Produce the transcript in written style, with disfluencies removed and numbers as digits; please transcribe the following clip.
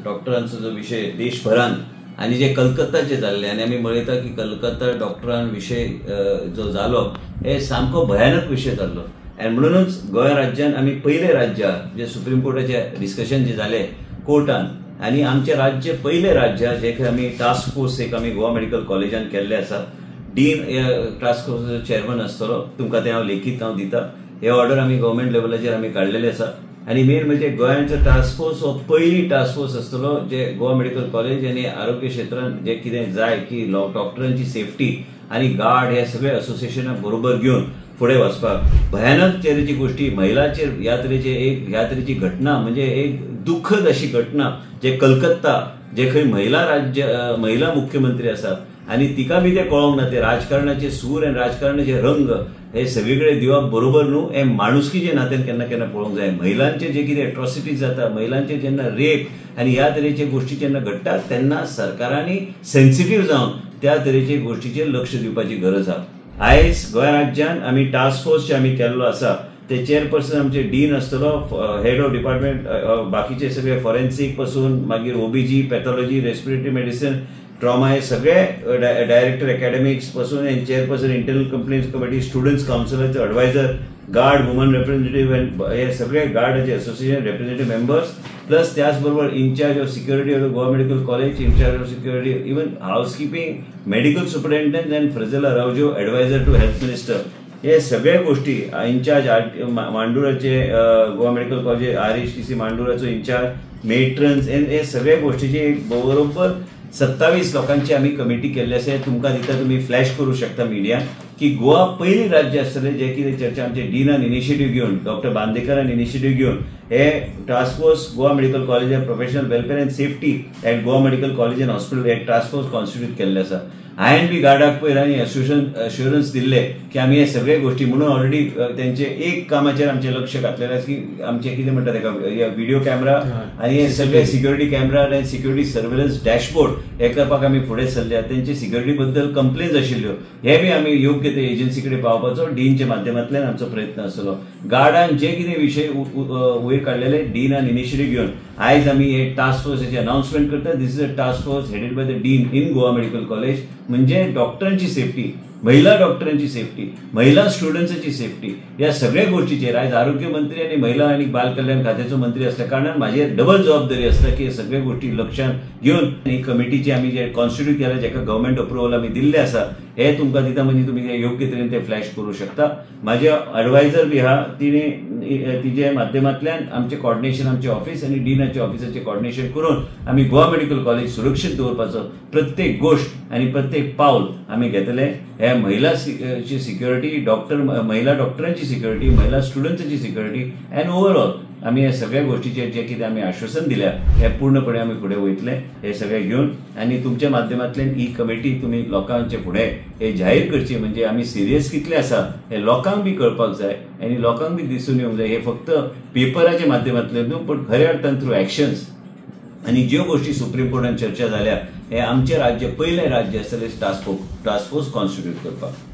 डॉक्टरांचो जो विशय देशभरान आनी जे कलकत्ताचे जाल्ले आनी आमी पळयता की कलकत्ता डॉक्टरां विशय जो जालो हे सामको भयानक विशय जाल्लो. आनी म्हणूनच गोंय राज्यान आमी पयले राज्य जे सुप्रीम कोर्टाचे डिस्कशन जे जाले कोर्टान आनी आमचें राज्य पयलें राज्य जे आमी टास्क फोर्स एक आमी गोवा मेडिकल कॉलेजान केल्ले आसा. डीन टास्क फोर्साचो चेअरमॅन आसतलो, तुमकां तें हांव लेखीत हांव दिता. हे ऑर्डर आमी गव्हर्मेंट लेवलाचेर आमी काडलेले आसा. आनी मेन म्हणजे गोंयांचो टास्क फोर्स हो पयली टास्क फोर्स आसतलो जे गोवा मेडिकल कॉलेज आनी आरोग्य क्षेत्रान जे कितें जाय की डॉक्टरांची सेफ्टी आनी गार्ड हे सगळे असोसिएशनाक बरोबर घेवन फुडें वचपाक. भयानक तरेची गोश्टी महिलाचेर ह्या तरेचे एक ह्या तरेची घटना म्हणजे एक दुःखद अशी घटना जे कलकत्ता जे खंय महिला राज्य महिला मुख्यमंत्री आसा आनी तिका बी ते कळोंक ना, ते राजकारणाचे सूर आनी राजकारणाचे रंग हे सगळे कडेन दिवप बरोबर न्हू. हे माणुसकीचे नात्यान केन्ना केन्ना पळोवंक जाय. महिलांचे जे कितें एट्रॉसिटीज जाता, महिलांचे जेन्ना रेप आनी ह्या तरेचे गोश्टी जेन्ना घडटात तेन्ना सरकारांनी सेन्सिटीव जावन त्या तरेचे गोश्टीचेर लक्ष दिवपाची गरज आसा. आयज गोंय राज्यान आमी टास्क फोर्स जे आमी केल्लो आसा ते चेअरपर्सन आमचे डीन आसतलो, हेड ऑफ डिपार्टमेंट, बाकीचे सगळे फॉरेन्सीक पासून मागीर OBG, pathology, respiratory medicine, trauma हे सगळे डायरेक्टर एकॅडमिक्स पासून आनी chairperson internal complaints committee, students कावन्सिलाचे adviser, guard, woman representative and हे सगळे गार्डाचे असोसिएशन रेप्रेझेंटेटिव्ह मेंबर्स, प्लस त्याच बरोबर incharge of security of Goa medical college, incharge of security, even housekeeping, medical superintendent and Frazila Araujo adviser to health minister, हे सगळे गोष्टी incharge मांडुराचे Goa medical college RHTC मांडुराचो incharge, matrons, हे सगळे गोष्टीचे बरोबर 27 लोकांची आमी कमिटी केल्ली आसा. तुमकां दिता, तुमी फ्लॅश करूं शकता मिडियान की गोवा पयली राज्य आसतलें जे कितें चर्चा आमचे डीनान इनिशिएटीव घेवन, डॉक्टर बांदेकरान इनिशिएटीव घेवन हे task force Goa medical college and professional welfare and safety at Goa medical college and hospital हे टास्क फोर्स कॉन्स्टिट्यूट केल्ले आसा. हांवें बी गार्डाक पयर आनी एश्युरन्स दिल्ले की आमी हे सगळे गोश्टी म्हणून ऑलरेडी तेंचे एक कामाचेर आमचें लक्ष घातलेलें आसा की आमचें कितें म्हणटा तेका व्हिडियो कॅमेरा आनी हे सगळे सिक्युरिटी कॅमेरा आनी सिक्युरिटी सर्वेलन्स डॅशबोर्ड हे करपाक आमी फुडें सरल्या. तेंचे सिक्युरिटी बद्दल कंप्लेन्स आशिल्ल्यो हे बी आमी योग्य ते एजन्सी कडेन पावपाचो डीनच्या माध्यमांतल्यान आमचो प्रयत्न आसतलो. गार्डान जे कितें विशय वयर काडलेले डीनान इनिशिएटीव घेवन आयज आमी हे टास्क फोर्साचे अनाउन्समेंट करता. This is a task force headed by the dean in Goa medical college. म्हणजे डॉक्टरांची सेफ्टी, महिला डॉक्टरांची सेफ्टी, महिला स्टुडंट्साची सेफ्टी ह्या सगळ्या गोष्टीचेर आयज आरोग्य मंत्री आनी महिला आनी बाल कल्याण खात्याचो मंत्री असल्या कारणान म्हाजेर डबल जबाबदारी आसता की हे सगळे गोष्टी लक्षांत घेवन ही कमिटीची आमी जे कॉन्स्टिट्यूट केल्या जेका गव्हर्मेंट अप्रुवल आमी दिल्ले आसा हे तुमकां दिता, म्हणजे तुमी योग्य तरेन ते फ्लॅश करूं शकता. म्हाजे एडवायजर बी आहा, तिणे तिजे माध्यमांतल्यान आमचें कॉर्डिनेशन आमचें ऑफिस आनी डीनाच्या ऑफिसाचें कॉर्डिनेशन करून आमी गोवा मेडिकल कॉलेज सुरक्षीत दवरपाचो प्रत्येक गोश्ट आनी प्रत्येक पावल आमी घेतले. हे महिला सिक्युरिटी, डॉक्टर, महिला डॉक्टरांची सिक्युरिटी, महिला स्टुडंट्साची सिक्युरिटी अँड ओवरऑल आमी ह्या सगळ्या गोष्टीचेर जे कितें आमी आश्वासन दिल्या हे पूर्णपणे आमी फुडें वयतले हे सगळे घेवन. आनी तुमच्या माध्यमांतल्यान ही कमिटी तुमी लोकांचे फुडें हे जाहीर करची, म्हणजे आमी सिरियस कितले आसा हे लोकांक बी कळपाक जाय आनी लोकांक बी दिसून येवंक जाय. हे फक्त पेपराच्या माध्यमांतल्यान न्हू पण खऱ्या अर्थान थ्रू एक्शन्स आनी ज्यो गोष्टी सुप्रीम कोर्टान चर्चा जाल्या हे आमचें राज्य पयलें राज्य आसतलें टास्क फोर्स कॉन्स्टिट्यूट करपाक.